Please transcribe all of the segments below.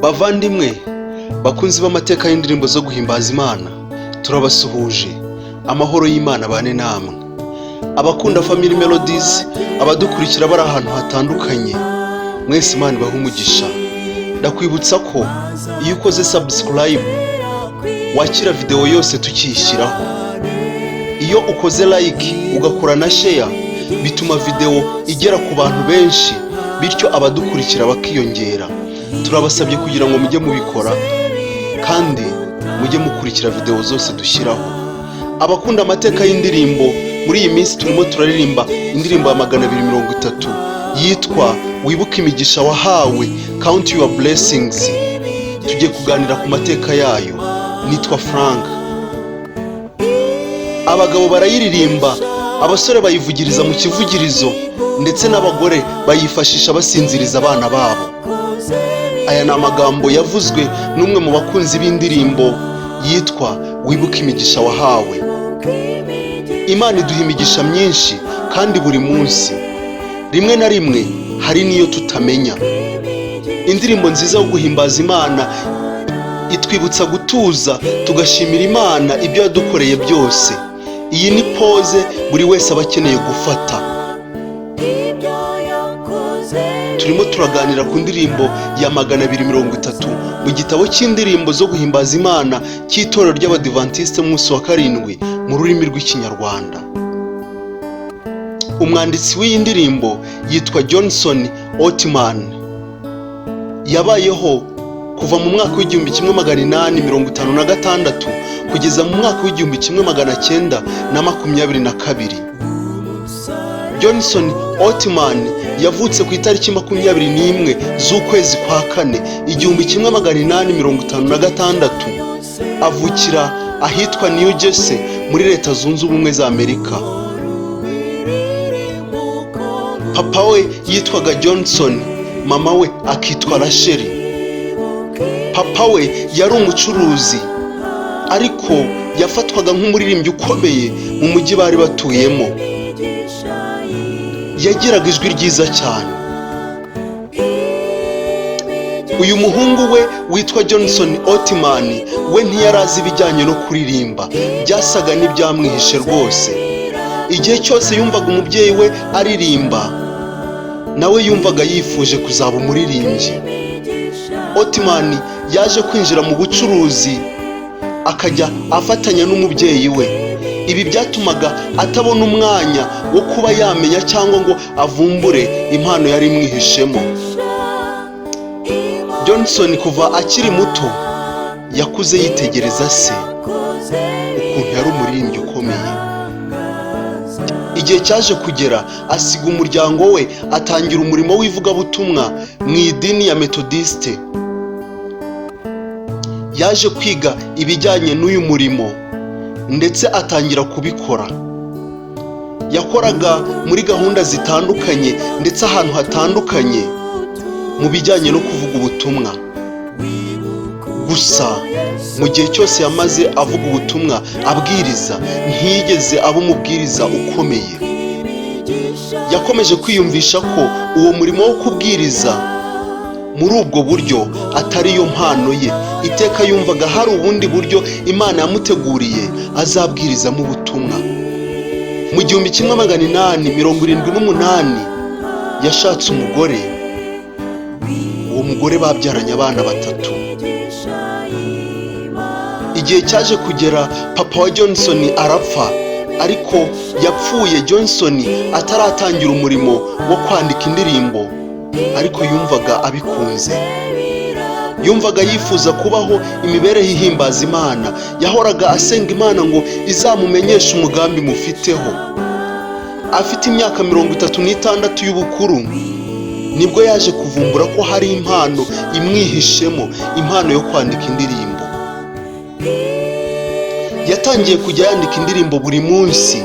Bavandimwe bakunzi b'amateka y'indirimbo zo guhimbaza Imana, turabasuhuje. Amahoro y'Imana bane namwe. Abakunda Family Melodies, abadukurikira bari ahantu hatandukanye, mwese Imana ibahe umugisha. Ndakwibutsa ko iyo ukoze subscribe wakira videwo yose tukiyishyiraho. Iyo ukoze like ugakora na share, bituma videwo igera ku bantu benshi, bityo abadukurikira bakiyongera. Turabasabye kugira ngo mujye mubikora kandi mujye mukurikira videwo zose dushyiraho. Abakunda amateka y'indirimbo, muri iyi minsi turimo turaririmba indirimbo ya 230 yitwa "Wibuke Imigisha Wahawe", "Count Your Blessings". Tugiye kuganira ku mateka yayo. Nitwa Frank. Abagabo barayiririmba, abasore bayivugiriza mu kivugirizo, ndetse n'abagore bayifashisha basinziriza abana babo. Aya ni amagambo yavuzwe n'umwe mu bakunzi b'indirimbo yitwa "Wibuke Imigisha Wahawe". Imana iduha imigisha myinshi kandi buri munsi, rimwe na rimwe hari n'iyo tutamenya. Indirimbo nziza yo guhimbaza Imana itwibutsa gutuza, tugashimira Imana ibyo yadukoreye byose. Iyi ni pause buri wese aba akeneye gufata. Turimo turaganira ku ndirimbo ya 230 mu gitabo cy'indirimbo zo guhimbaza Imana cy'Itorero ry'Abadivantisite Munsi wa Karindwi mu rurimi rw'Ikinyarwanda. Umwanditsi w'iyi ndirimbo yitwa Johnson Oatman. Yabayeho kuva mu mwaka w'1856 kugeza mu mwaka w'1922. Johnson Oatman yavutse ku itariki 21 z'ukwezi kwa kane 1856, avukira ahitwa New Jersey muri Leta Zunze Ubumwe za Amerika. Papa we yitwaga Johnson, mama we akitwa Rachel. Papa we yari umucuruzi, ariko yafatwaga nk'umuririmbyi ukomeye mu mujyi bari batuyemo. Yagiraga ijwi ryiza cyane. Uyu muhungu we witwa Johnson Oatman we ntiyari azi ibijyanye no kuririmba, byasaga n'ibyamwihishe rwose. Igihe cyose yumvaga umubyeyi we aririmba, nawe yumvaga yifuje kuzaba umuririmbyi. Oatman yaje kwinjira mu bucuruzi, akajya afatanya n'umubyeyi we. Ibi byatumaga atabona umwanya wo kuba yamenya cyangwa ngo avumbure impano yari imwihishemo. Johnson kuva akiri muto yakuze yitegereza se ukuntu yari umuririmbyi ukomeye. Igihe cyaje kugera asiga umuryango we, atangira umurimo w'ivugabutumwa mu idini ya Metodiste. Yaje kwiga ibijyanye n'uyu murimo ndetse atangira kubikora. Yakoraga muri gahunda zitandukanye ndetse ahantu hatandukanye mu bijyanye no kuvuga ubutumwa. Gusa mu gihe cyose yamaze avuga ubutumwa, abwiriza, ntiyigeze aba umubwiriza ukomeye. Yakomeje kwiyumvisha ko uwo murimo wo kubwiriza muri ubwo buryo atari yo mpano ye. Iteka yumvaga hari ubundi buryo Imana yamuteguriye azabwirizamo ubutumwa. Mu 1878 yashatse umugore. Uwo mugore babyaranye abana batatu. Igihe cyaje kugera papa wa Johnson arapfa, ariko yapfuye Johnson ataratangira umurimo wo kwandika indirimbo, ariko yumvaga abikunze. Yumvaga yifuza kubaho imibereho ihimbaza Imana. Yahoraga asenga Imana ngo izamumenyeshe umugambi mufiteho. Afite imyaka 36 y'ubukuru nibwo yaje kuvumbura ko hari impano imwihishemo, impano yo kwandika indirimbo. Yatangiye kujya yandika indirimbo buri munsi.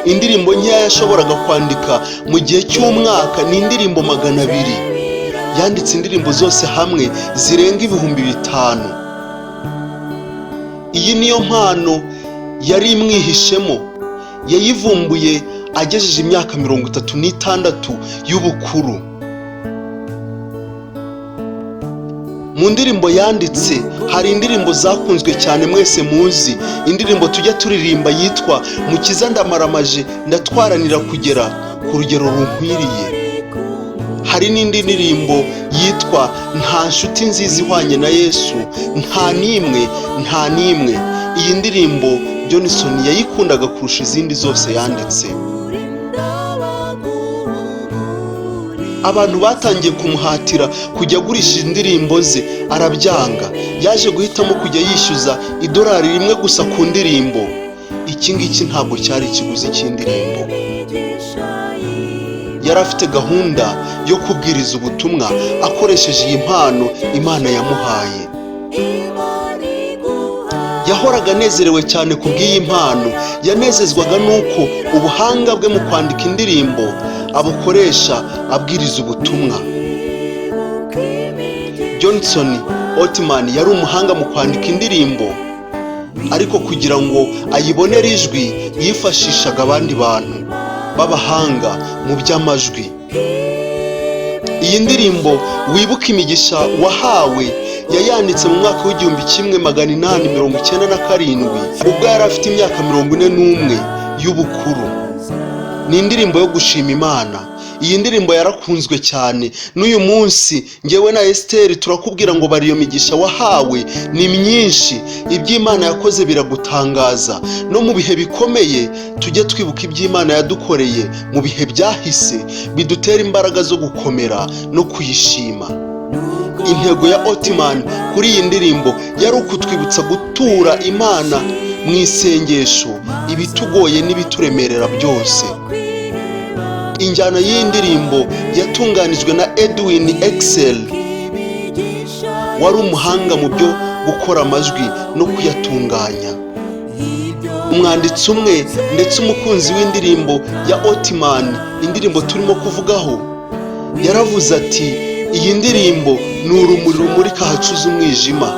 Indirimbo nkeya yashoboraga kwandika mu gihe cy'umwaka ni indirimbo 200. Yanditse indirimbo zose hamwe zirenga 5000. Iyi niyo mpano yari imwihishemo. Yayivumbuye agejeje imyaka 36 y'ubukuru. Mu ndirimbo yanditse hari indirimbo zakunzwe cyane mwese muzi, indirimbo tujya turirimba yitwa "Mukiza ndamaramaje ndatwaranira kugera ku rugero runkwiriye". Hari n'indi ndirimbo yitwa "Nta nshuti nziza ihwanye na Yesu, nta n'imwe, nta n'imwe". Iyi ndirimbo Johnson yayikundaga kurusha izindi zose yanditse. Abantu batangiye kumuhatira kujya agurisha indirimbo ze, arabyanga. Yaje guhitamo kujya yishyuza $1 gusa ku ndirimbo. Iki ngiki ntabwo cyari ikiguzi cy'indirimbo. Yari afite gahunda yo kubwiriza ubutumwa akoresheje iyi mpano Imana yamuhaye. Yahoraga anezerewe cyane ku bw'iyi mpano. Yanezezwaga n'uko ubuhanga bwe mu kwandika indirimbo abukoresha abwiriza ubutumwa. Johnson Oatman yari umuhanga mu kwandika indirimbo, ariko kugira ngo ayibonere ijwi yifashishaga abandi bantu b'abahanga mu by'amajwi. Iyi ndirimbo "Wibuke imigisha wahawe" yayanditse mu mwaka w'1897, ubwo yari afite imyaka 41 y'ubukuru. Ni indirimbo yo gushima Imana. Iyi ndirimbo yarakunzwe cyane. N'uyu munsi ngewe na Esiteri turakubwira ngo bari iyo migisha wahawe ni myinshi, iby'Imana yakoze biragutangaza. No mu bihe bikomeye tujye twibuka iby'Imana yadukoreye mu bihe byahise, bidutera imbaraga zo gukomera no kuyishima. Intego ya Oatman kuri iyi ndirimbo yari ukutwibutsa gutura Imana mu isengesho ibitugoye n'ibituremerera byose. Injyana y'iyi ndirimbo yatunganijwe na Edwin Excel, wari umuhanga mu byo gukora amajwi no kuyatunganya. Umwanditsi umwe ndetse umukunzi w'indirimbo ya Oatman, indirimbo turimo kuvugaho, yaravuze ati: "Iyi ndirimbo ni urumuri rumurika ahacuze umwijima".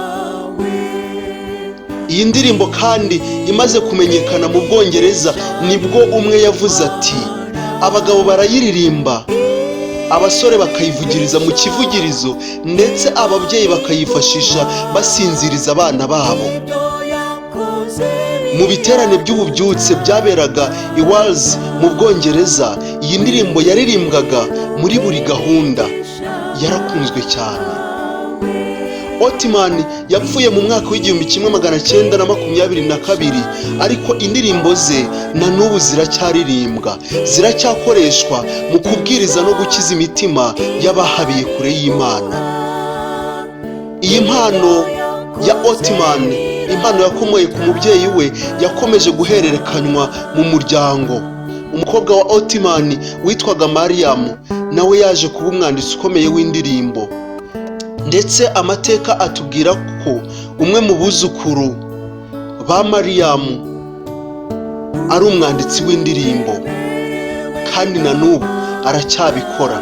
Iyi ndirimbo kandi imaze kumenyekana mu Bwongereza, nibwo umwe yavuze ati: "Abagabo barayiririmba, abasore bakayivugiriza mu kivugirizo, ndetse ababyeyi bakayifashisha basinziriza abana babo". Mu biterane by'ububyutse byaberaga i Wales mu Bwongereza, iyi ndirimbo yaririmbwaga muri buri gahunda. Yarakunzwe cyane. Oatman yapfuye mu mwaka w'1922, ariko indirimbo ze na n'ubu ziracyaririmbwa, ziracyakoreshwa mu kubwiriza no gukiza imitima y'abahabiye kure y'Imana. Iyi mpano ya Oatman, impano yakomoye ku mubyeyi we, yakomeje guhererekanywa mu muryango. Umukobwa wa Oatman witwaga Mariam nawe yaje kuba umwanditsi ukomeye w'indirimbo, ndetse amateka atubwira ko umwe mu buzukuru ba Mariam ari umwanditsi w'indirimbo, kandi na n'ubu aracyabikora.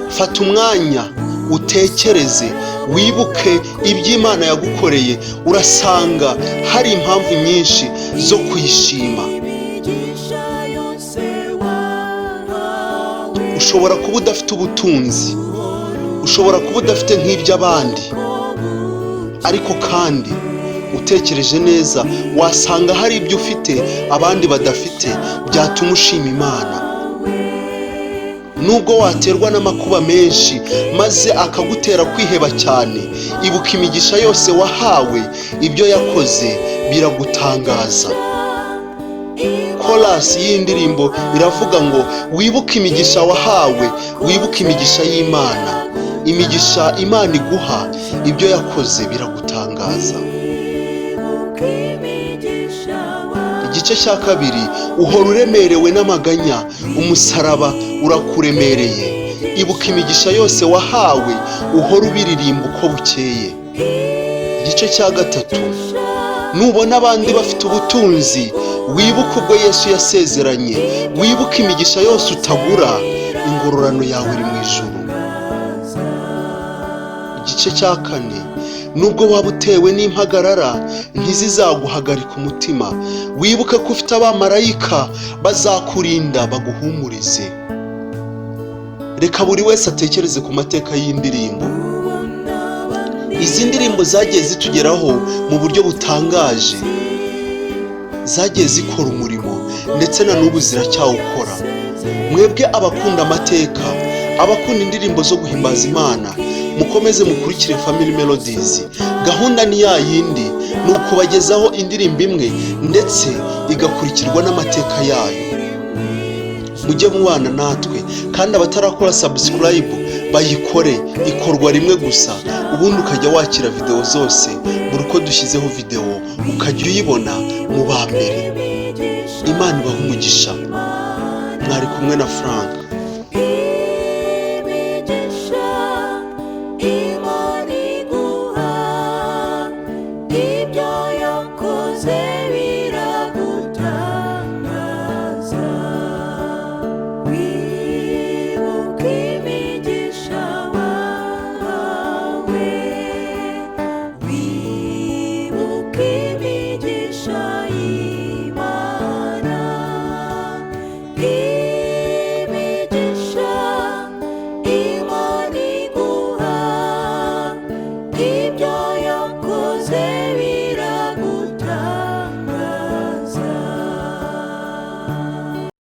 Fata umwanya utekereze, wibuke iby'Imana yagukoreye, urasanga hari impamvu nyinshi zo kuyishima. Ushobora kuba udafite ubutunzi, ushobora kuba udafite nk'iby'abandi, ariko kandi utekereje neza wasanga hari ibyo ufite abandi badafite byatuma ushima Imana. Nubwo waterwa n'amakuba menshi maze akagutera kwiheba cyane, ibuka imigisha yose wahawe, ibyo yakoze biragutangaza. Korasi y'iyi ndirimbo iravuga ngo: "Wibuke imigisha wahawe, wibuke imigisha y'Imana". Imigisha Imana iguha, ibyo yakoze biragutangaza. Igice cya kabiri: uhora uremerewe n'amaganya, umusaraba urakuremereye. Ibuka imigisha yose wahawe, uhora ubiririmba uko bukeye. Igice cya gatatu: nubona abandi bafite ubutunzi, wibuke ubwo Yesu yasezeranye, wibuke imigisha yose utagura, ingororano yawe iri mu ijuru. Igice cya kane: nubwo waba utewe n'impagarara, ntizizaguhagarika umutima. Wibuke ko ufite abamarayika bazakurinda baguhumurize. Reka buri wese atekereze ku mateka y'indirimbo. Izi ndirimbo zagiye zitugeraho mu buryo butangaje, zagiye zikora umurimo ndetse na n'ubu ziracyawukora. Mwebwe abakunda amateka, abakunda indirimbo zo guhimbaza Imana, mukomeze mukurikire Family Melodies. Gahunda ni ya yindi, ni ukubagezaho indirimbo imwe ndetse igakurikirwa n'amateka yayo. Mujye mubana natwe, kandi abatarakora subscribe bayikore. Ikorwa rimwe gusa, ubundi ukajya wakira videwo zose. Buri uko dushyizeho videwo ukajya uyibona mu ba mbere. Imana ibahe umugisha. Mwari kumwe na Frank.